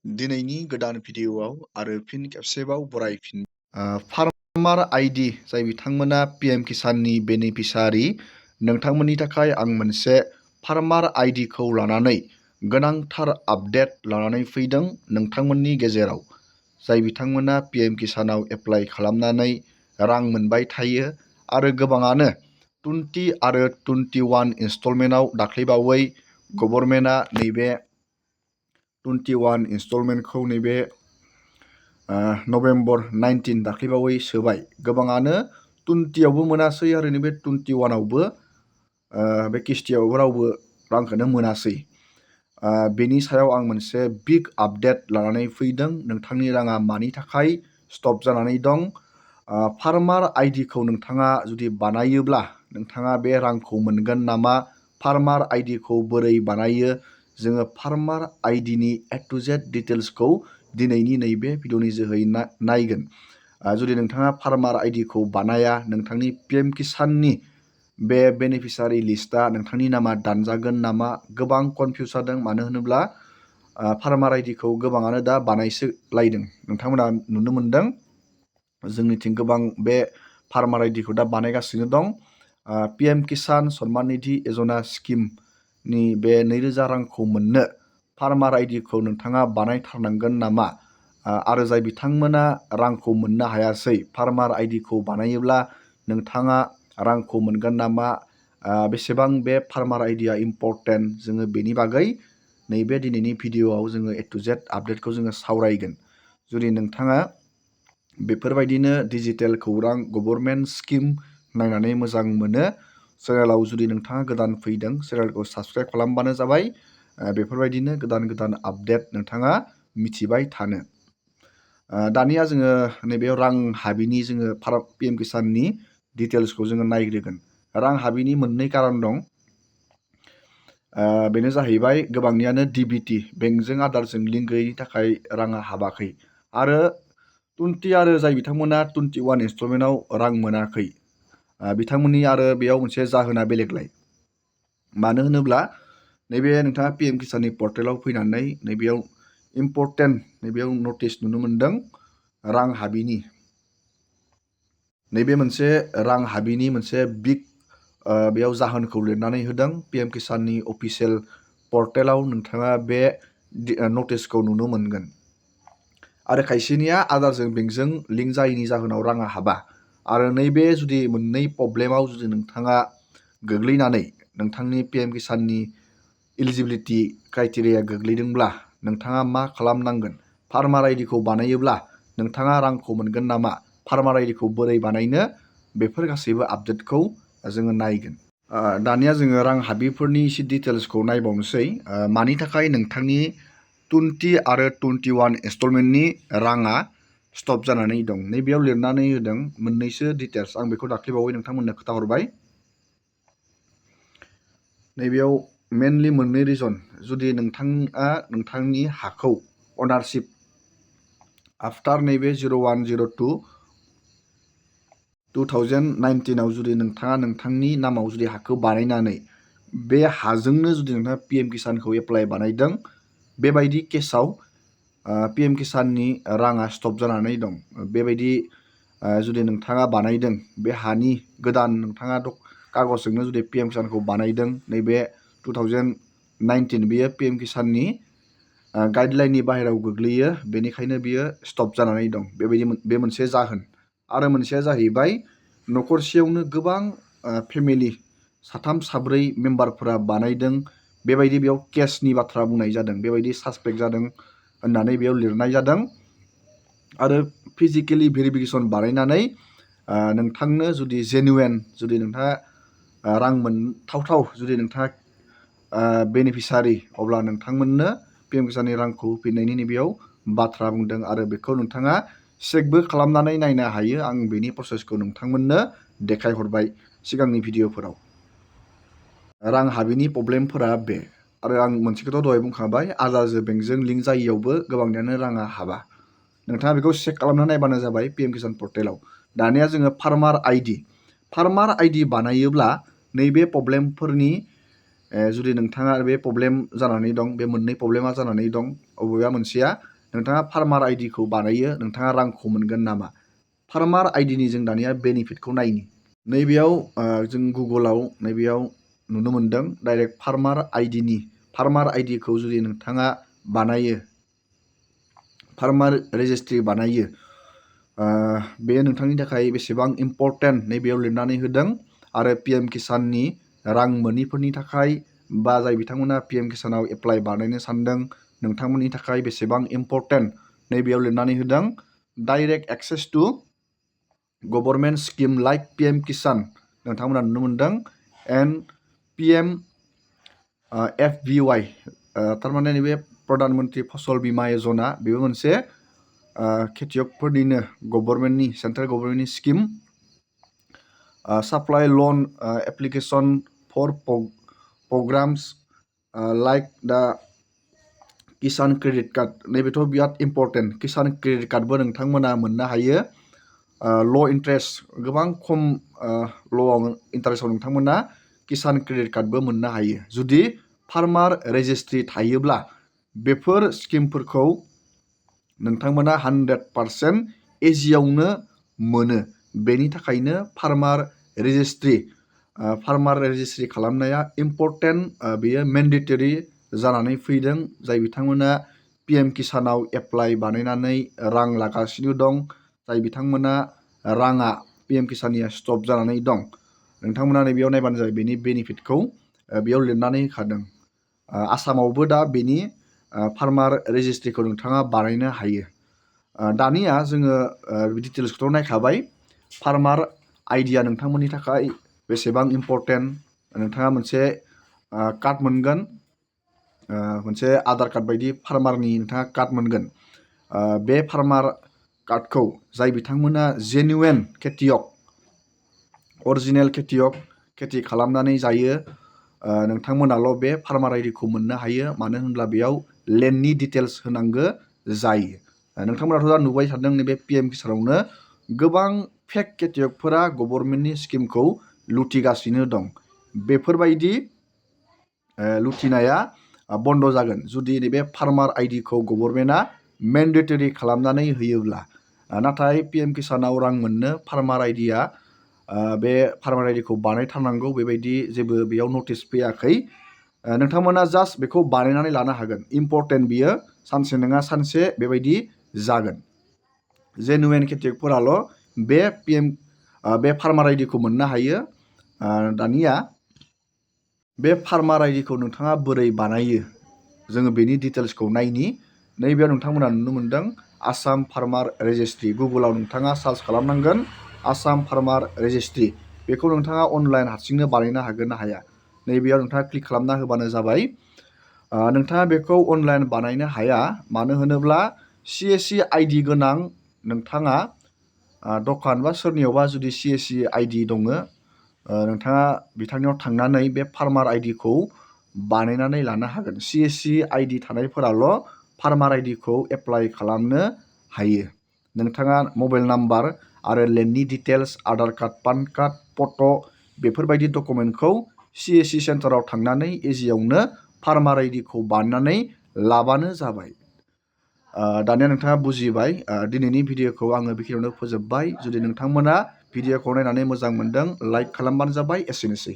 दिनैनि गोदान भिडिअ'आव आरो फिन खेबसेबाव बरायफिन फार्मार आइडि जाय बिथांमोना पिएम किसाननि बेनिफिसारि नोंथांमोननि थाखाय आं मोनसे फार्मार आइडिखौ लानानै गोनांथार आपडेट लानानै फैदों नोंथांमोननि गेजेराव जाय बिथांमोना पिएम किसानाव एप्लाइ खालामनानै रां मोनबाय थायो आरो गोबाङानो 20 आरो 21 इनस्टलमेन्टआव दाख्लैबावै गभर्नमेन्टआ नैबे 21 इनस्टलमेन्टखौ नैबे नभेम्बर 19 दाख्लैबावै सोबाय। गोबाङानो 20आवबो मोनासै आरो नैबे 21आवबो बे किस्तियावबो रावबो रांखौनो मोनासै। बेनि सायाव आं मोनसे बिग आपडेट लानानै फैदों। नोंथांनि राङा मानि थाखाय स्टप जानानै दं? फार्मार आइडिखौ नोंथाङा जुदि बानायोब्ला नोंथाङा बे रांखौ मोनगोन नामा? फार्मार आइडिखौ बोरै बानायो? जोङो फार्मार आइडिनि A to Z डिटेल्सखौ दिनैनि नैबे भिडिअनि जोहै नायगोन। जुदि नोंथाङा फार्मार आइडिखौ बानाया, नोंथांनि पिएम किसाननि बे बेनिफिसारि लिस्टआ नोंथांनि नामा दानजागोन नामा? गोबां कनफिउस जादों। मानो होनोब्ला फार्मार आइडिखौ गोबाङानो दा बानायसोलायदों। नोंथांमोना नुनो मोनदों जोंनिथिं गोबां बे फार्मार आइडिखौ दा बानायगासिनो दं। पिएम किसान सन्मान निधि यजना स्किमनि बे 2000 रांखौ मोननो फार्मार आइडिखौ नोंथाङा बानायथारनांगोन नामा? आरो जाय बिथांमोना रांखौ मोननो हायासै, फार्मार आइडिखौ बानायोब्ला नोंथाङा रांखौ मोनगोन नामा? बेसेबां बे फार्मार आइडिया इम्परटेन्ट, जोङो बेनि बागै नैबे दिनैनि भिडिअआव जोङो A to Z आपडेटखौ जोङो सावरायगोन। जुदि नोंथाङा बेफोरबायदिनो डिजिटेल खौरां गभर्नमेन्ट स्किम नायनानै मोजां मोनो, चेनेलाव जुदि नोंथाङा गोदान फैदों, चेनेलखौ साबस्क्राइब खालामबानो जाबाय। बेफोरबायदिनो गोदान गोदान आपडेट नोंथाङा मिथिबाय थानो। दानिया जोङो नैबेयाव रां हाबिनि जोङो पिएम किसाननि डिटेल्सखौ जोङो नायग्रोगोन। रां हाबिनि मोननै कारन दं। बेनो जाहैबाय गोबांनियानो DBT बेंकजों आधारजों लिंक गैयैनि थाखाय राङा हाबाखै, आरो 20 आरो जाय बिथांमोना 21 इनस्टलमेन्टआव रां मोनाखै बिथांमोननि आरो बेयाव मोनसे जाहोना बेलेगलाय। मानो होनोब्ला नैबे नोंथाङा पिएम किसाननि पर्टेलाव फैनानै नैबेयाव इम्परटेन्ट नैबेयाव नटिस नुनो मोनदों रां हाबिनि। नैबे मोनसे रां हाबिनि मोनसे बिग बेयाव जाहोनखौ लिरनानै होदों पिएम किसाननि अफिसियेल पर्टेलाव। नोंथाङा बे नटिसखौ नुनो मोनगोन। आरो खायसेनिया आधारजों बेंकजों लिंक जायैनि जाहोनाव राङा हाबा। आरो नैबे जुदि मोननै प्रब्लेमाव जुदि नोंथाङा गोग्लैनानै नोंथांनि पिएम किसाननि इलिजिबिलिटि क्राइटेरिया गोग्लैदोंब्ला नोंथाङा मा खालामनांगोन? फार्मार आइडिखौ बानायोब्ला नोंथाङा रांखौ मोनगोन नामा? फार्मार आइडिखौ बोरै बानायनो? बेफोर गासैबो आपडेटखौ जोङो नायगोन। दानिया जोङो रां हाबिफोरनि एसे डिटेल्सखौ नायबावनोसै। मानि थाखाय नोंथांनि 20 आरो 21 इनस्टलमेन्टनि राङा स्टप जानानै दं? नैबेयाव लिरनानै होदों मोननैसो डिटेल्स। आं बेखौ दाख्लैबावै नोंथांमोननो खोन्थाहरबाय। नैबेयाव मेनलि मोननै रिजन। जुदि नोंथाङा नोंथांनि हाखौ अनारशिप आफ्टार नैबे 01/02 2019 आव जुदि नोंथाङा नोंथांनि नामाव जुदि हाखौ बानायनानै बे हाजोंनो जुदि नोंथाङा पिएम किसानखौ एप्लाइ बानायदों, बेबायदि केसाव पिएम किसाननि राङा स्टप जानानै दं। बेबायदि जुदि नोंथाङा बानायदों, बे हानि गोदान नोंथाङा कागजजोंनो जुदि पिएम किसानखौ बानायदों, नैबे 2019 बेयो पिएम किसाननि गाइडलाइननि बाहेरायाव गोग्लैयो, बेनिखायनो बियो स्टप जानानै दं। बे मोनसे जाहोन। आरो मोनसेया जाहैबाय न'खरसेयावनो गोबां फेमिलि साथाम साब्रै मेम्बारफोरा बानायदों, बेबायदि बेयाव केसनि बाथ्रा बुंनाय जादों, बेबायदि सासपेक्ट जादों होननानै बेयाव लिरनाय जादों। आरो फिजिकेलि भेरिफिकेसन बानायनानै नोंथांनो जुदि जेनुवेन, जुदि नोंथाङा रां मोनथावथाव जुदि नोंथाङा बेनिफिसारि, अब्ला नोंथांमोननो पिएम किसाननि रांखौ होफिननायनि नैबेयाव बाथ्रा बुंदों। आरो बेखौ नोंथाङा चेकबो खालामनानै नायनो हायो। आं बेनि प्रसेसखौ नोंथांमोननो देखायहरबाय सिगांनि भिडिअफोराव। रां हाबिनि प्रब्लेमफोरा बे। आरो आं मोनसेखौथ' दहाय बुंखाबाय, आधारजों बेंकजों लिंक जायियावबो गोबांनियानो राङा हाबा। नोंथाङा बेखौ चेक खालामना नायबानो जाबाय पिएम किसान पर्टेलाव। दानिया जोङो फार्मार आइडि बानायोब्ला नैबे प्रब्लेमफोरनि जुदि नोंथाङा बे प्रब्लेम जानानै दं, बे मोननै प्रब्लेमा जानानै दं, अबेबा मोनसेया नोंथाङा फार्मार आइडिखौ बानायो, नोंथाङा रांखौ मोनगोन नामा? फार्मार आइडिनि जों दानिया बेनिफिटखौ नायनि। नैबेयाव जों गुगोलाव नैबेयाव नुनो मोनदों डाइरेक्ट फार्मार आइडिखौ जुदि नोंथाङा बानायो, फार्मार रेजिस्ट्रि बानायो, बेयो नोंथांनि थाखाय बेसेबां इम्परटेन्ट नैबेयाव लिरनानै होदों। आरो PM किसाननि रां मोनिफोरनि थाखाय बा जाय बिथांमोना PM किसानाव एप्लाइ बानायनो सानदों नोंथांमोननि थाखाय बेसेबां इम्परटेन्ट नैबेयाव लिरनानै होदों। Direct access to government scheme like PM Kisan नोंथांमोना नुनो मोनदों। एन्ड PM FBY थारमाने नैबे प्रधान मन्त्रि फसल बीमा यजना बेबो मोनसे खेतियकफोरनिनो गभर्नमेन्टनि सेन्ट्रेल गभर्नमेन्टनि scheme. Supply loan application for programmes like the Kisan credit card नैबेथ' बिराद इम्परटेन्ट। किसान क्रेडिट कार्डबो नोंथांमोना मोननो हायो। ल' इन्टारेस्ट गोबां खम ल'आव इन्टारेस्टआव नोंथांमोना किसान क्रेडिट कार्डबो मोननो हायो। जुदि फार्मार रेजिस्ट्रि थायोब्ला बेफोर स्किमफोरखौ नोंथांमोना 100% इजियावनो मोनो। बेनि थाखायनो फार्मार रेजिस्ट्रि खालामनाया इम्परटेन्ट। बेयो मेन्डेटरि जानानै फैदों। जाय बिथांमोना PM किसानाव एप्लाइ बानायनानै रां लागासिनो दं, जाय बिथांमोना राङा PM किसाननिया स्टप जानानै दं, नोंथांमोना नैबेयाव नायबानो जाबाय बेनि बेनिफिटखौ बेयाव लिरनानै होखादों। आसामावबो दा बेनि फार्मार रेजिस्ट्रिखौ नोंथाङा बानायनो हायो। दानिया जोङो डिटेल्सखौथ' नायखाबाय। फार्मार आइडिया नोंथांमोननि थाखाय बेसेबां इम्परटेन्ट। नोंथाङा मोनसे कार्ड मोनगोन, मोनसे आधार कार्ड बायदि फार्मारनि नोंथाङा कार्ड मोनगोन। बे फार्मार कार्डखौ जाय बिथांमोना जेनुवेन खेतियक, अरिजिनेल खेति खालामनानै जायो, नोंथांमोनाल' बे फार्मार आइडिखौ मोननो हायो। मानो होनब्ला बेयाव लेन्डनि डिटेल्स होनांगौ जायो। नोंथांमोनाथ' दा नुबाय थादों नैबे PM किसानावनो गोबां फेक खेतियकफोरा गभर्नमेन्टनि स्किमखौ लुथिगासिनो दं। बेफोरबायदि लुथिनाया बन्द जागोन जुदि नैबे फार्मार आइडिखौ गभर्नमेन्टआ मेन्डेटरि खालामनानै होयोब्ला। नाथाय PM किसानाव रां मोननो फार्मार आइडिया बे फार्मार आइडिखौ बानायथारनांगौ बेबायदि जेबो बेयाव नटिस फैयाखै। नोंथांमोना जास्ट बेखौ बानायनानै लानो हागोन। इम्परटेन्ट बियो सानसे नङा सानसे बेबायदि जागोन। जेनुवेन खेतियकफोराल' बे फार्मार आइडिखौ मोननो हायो। दानिया बे फार्मार आइडिखौ नोंथाङा बोरै बानायो जोङो बेनि डिटेल्सखौ नायनि। नैबेयाव नोंथांमोना नुनो मोनदों आसाम फार्मार रेजिस्ट्रि। गुगोलाव नोंथाङा सार्च खालामनांगोन आसाम फार्मार रेजिस्ट्रि। बेखौ नोंथाङा अनलाइन हारसिंनो बानायनो हागोन ना हाया? नैबेयाव नोंथाङा क्लिक खालामना होबानो जाबाय। नोंथाङा बेखौ अनलाइन बानायनो हाया। मानो होनोब्ला CSC आइडि गोनां नोंथाङा दखान बा सोरनियावबा जुदि CSC आइडि दङ, नोंथाङा बिथांनियाव थांनानै बे फार्मार आइडिखौ बानायनानै लानो हागोन। CSC आइडि थानायफोराल' फार्मार आइडिखौ एप्लाइ खालामनो हायो। नोंथाङा मबाइल नाम्बार आरो लेन्डनि details, Aadhaar card, PAN card, photo' बेफोरबायदि डकुमेन्टखौ CSC सेन्टाराव थांनानै इजियावनो फार्मार आइडिखौ बानायनानै लाबानो जाबाय। दानिया नोंथाङा बुजिबाय। दिनैनि भिडिअखौ आङो बेखिनियावनो फोजोबबाय। जुदि नोंथांमोना भिडिअखौ नायनानै मोजां मोनदों लाइक खालामबानो जाबाय। एसेनोसै।